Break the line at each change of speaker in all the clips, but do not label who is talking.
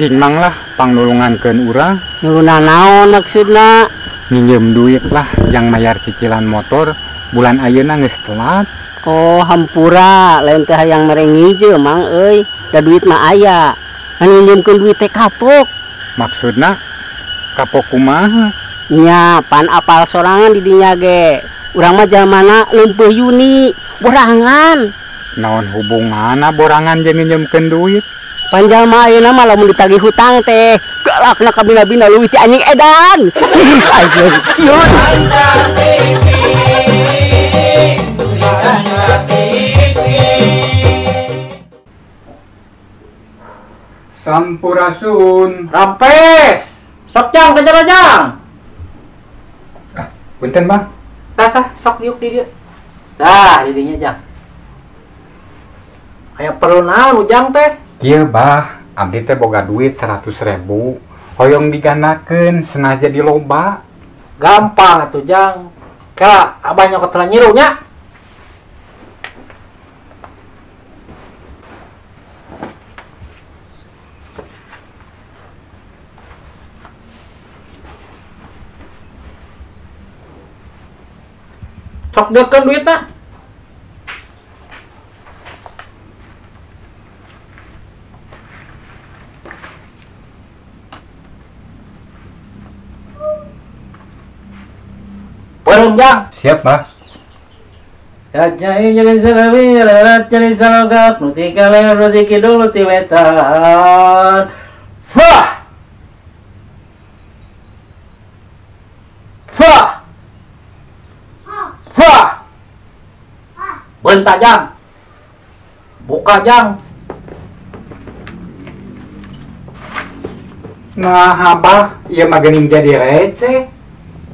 Cing mang lah pangnulungankeun urang.
Nulungan naon maksudna?
Minjem duit lah yang mayar cicilan motor bulan ayeuna geus telat.
Oh hampura lain teh hayang mere ngije mang euy, da duit mah aya. Ngan nginjemkeun duit teh kapok.
Maksudna kapok kumaha?
Nya pan apal sorangan di dinya ge. Urang mah jalmana leumpeuh yuni, borangan.
Naon hubunganna borangan jeung nginjemkeun duit?
Panjang mah ayeuna mah lamun ditagih hutang teh galakna kabina-bina leuwih ti anjing edan. Anjing sieun.
Sampurasun.
Rampes. Sok jang kejar jang.
Ah, punten Bang.
Tah tah sok diuk di dieu. Tah di dinya jang. Aya perlu naon ujang teh?
Kieu bah, abdi teh boga duit 100.000, hoyong digandakeun senaja di loba.
Gampang atuh jang. Kela abah nyokot telah nyiru nya. Sok deukeun duitna. Jang.
Siap, Bah.
Wah. Wah. Wah. Bentak jang. Buka jang.
Nah, Abah, ieu mah geuning jadi receh.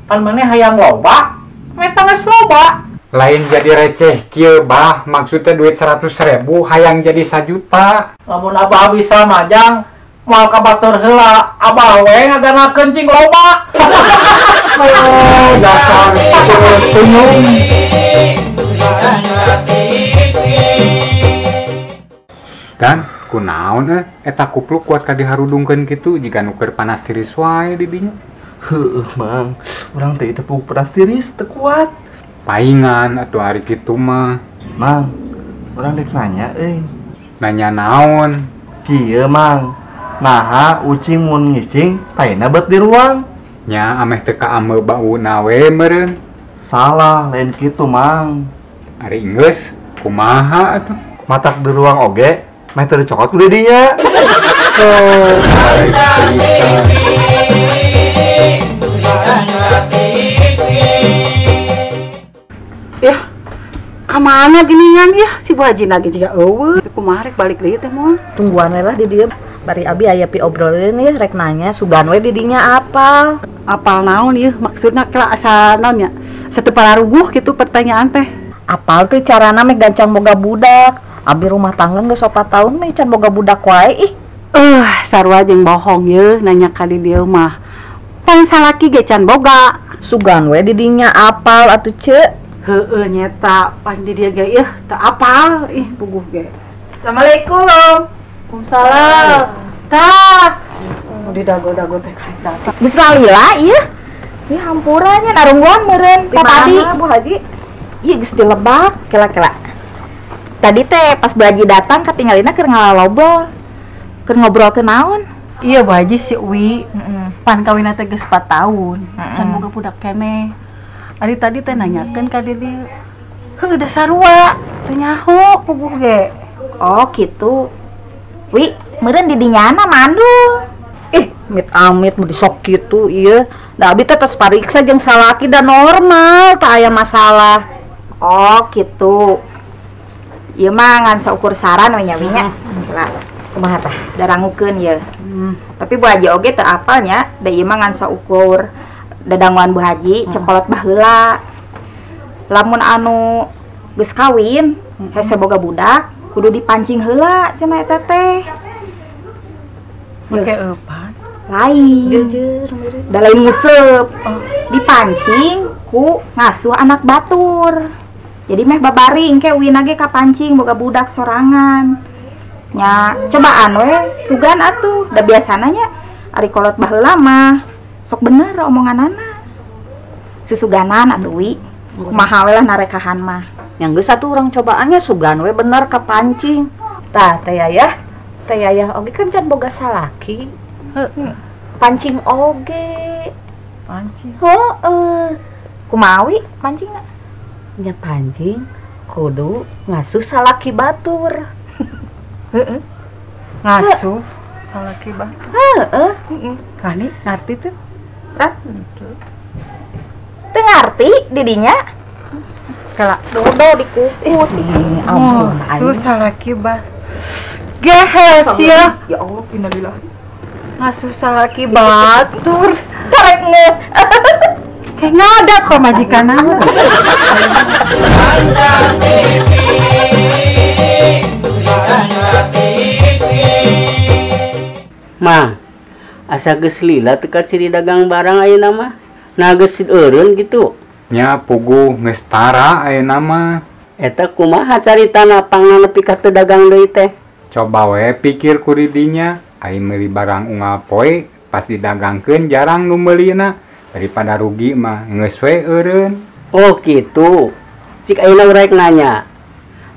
Pan maneh hayang loba? Meta geus loba.
Lain jadi receh kieu bah, maksudnya duit 100.000 hayang jadi 1 juta.
Lamun abah bisa mah jang, moal ka batur heula, abah we ngaganakeun cing loba.
Oh, dasar senyum. Dan kunaon eta kupluk kuat ka diharudungkeun kitu jiga nu keur panas tiris wae di dinya.
Heueuh mang, urang teh tepuk panas tiris teu kuat.
Paingan atuh ari kitu mah.
Mang, urang rek nanya euy.
Nanya naon?
Kieu mang, naha ucing mun ngising taina bet di ruang.
Nya ameh teu kaameu bauna we meureun.
Salah, lain kitu mang.
Ari geus kumaha atuh?
Matak di ruang oge, meh teu dicokot ku di dinya.
Oh,
ya, kamana geningan ya si Bu Haji lagi juga eueuh. Kumaha rek balik deui teh moal.
Tungguan we lah di dieu. Bari abi aya pi obrolin ya rek nanya sugan we di dinya apal.
Apal naon ieu maksudna kela asa naon nya? Asa teu pararuguh kitu pertanyaan teh.
Apal teh carana meh gancang boga budak. Abi rumah tangga geus 4 tahun meh can boga budak wae ih.
Sarua jeung bohong yeuh nanya ka di dieu mah. Pan salaki ge can boga.
Sugan we di dinya apal atuh ce.
Heeh nyeta pan di dieu ge ieu teu apal ih puguh ge.
Assalamualaikum.
Waalaikumsalam. Tah. Mau didago-dago teh kayak datang.
Geus lalila ieu. Ieu hampura nya narungguan meureun tadi Bu Haji. Ieu geus dilebak kela-kela. Tadi teh pas Bu Haji datang katingalina keur ngalalobrol. Keur ngobrol ke naon?
Iya Bu Haji si Uwi. Pan kawinna teh geus 4 tahun. Can boga budak keneh. Ari tadi teh nanyakeun ka dieu. Heuh da sarua, teu nyaho puguh ge.
Oh gitu. Wi, meureun di dinyana mandul. Ih, amit-amit mun disok kitu ieu. Da abi teh tos pariksa jeung salaki da normal, teu aya masalah. Oh gitu. Ieu mah ngan saukur saran we nya wi nya. Lah, kumaha tah? Darangukeun ieu. Tapi Bu Haji oge teu apal nya, da ieu mah ngan saukur dadanguan Bu Haji cekolot baheula. Lamun anu geus kawin, hese boga budak, kudu dipancing heula cenah eta teh.
Make eupan.
Lain.
Jujur meureun.
Da lain nguseup. Dipancing ku ngasuh anak batur. Jadi meh babari engke Uwina ge kapancing boga budak sorangan. Nya cobaan we sugan atuh da biasana nya ari kolot baheula mah sok bener omonganana. Susuganan atuh Wi. Kumaha we lah narekahan mah.
Yang geus atuh urang cobaannya sugan we bener kapancing. Tah teh Yayah, teh Yayah oge kan can boga salaki.
Heeh.
Pancing oge.
Pancing.
Heeh.
Kumaha Wi pancingna?
Nya pancing kudu ngasuh salaki batur.
Heeh. Ngasuh salaki batur.
Heeh.
Heeh. Kani ngarti teu?
Rat. Teu ngarti didinya.
Kala
dodo dikukut.
Ih, ampun
ngasuh
aing.
salaki batur. Gehes ya.
Ya Allah, innalillahi.
Ngasuh salaki batur.
Karek ngeuh.
Kayak ngadat pamajikanna.
Mang, asa geus lila teu ka ciri dagang barang ayeuna mah. Nah geus eureun gitu.
Nya puguh geus tara ayeuna mah.
Eta kumaha caritana pangna nepi ka teu dagang deui teh?
Coba we pikir ku didinya, ai meuli barang unggal poe pas didagangkeun jarang nu meulina. Daripada rugi mah geus we eureun.
Oh gitu. Cik ayeuna urang nanya.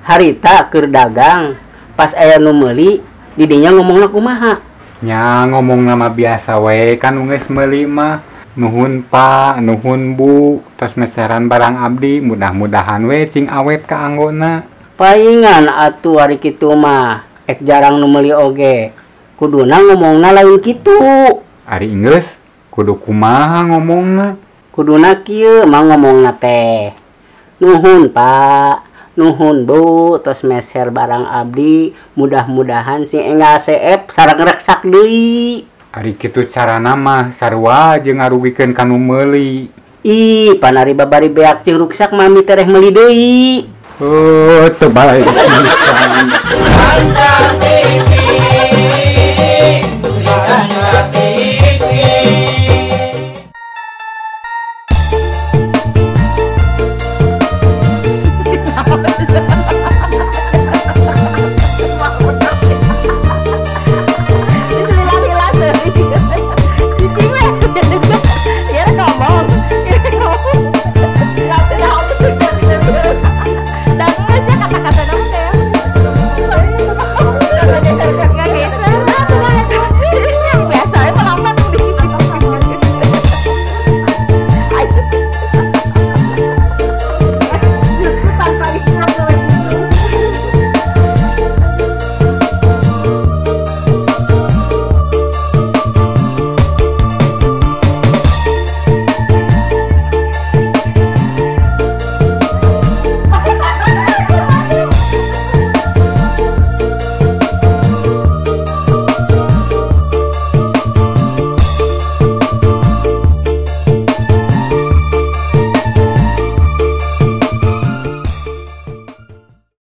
Harita keur dagang pas aya nu meuli didinya ngomongna kumaha?
Nya ngomongna mah biasa we kan nu geus meuli mah. Nuhun Pak, nuhun Bu, tos meseran barang abdi, mudah-mudahan we cing awet ka anggona.
Paingan atuh ari kitu mah, ek jarang nu meuli oge. Kuduna ngomongna lain kitu.
Ari geus kudu kumaha ngomongna?
Kuduna kieu mah ngomongna teh. Nuhun Pak, nuhun Bu, tos meser barang abdi, mudah-mudahan sing enggal seep sareng reksak deui.
Ari kitu carana mah sarua jeung ngarugikeun ka nu meuli.
Ih, panari babari beak jeung ruksak mami tereh meuli deui.
Oh, teu balik pisan.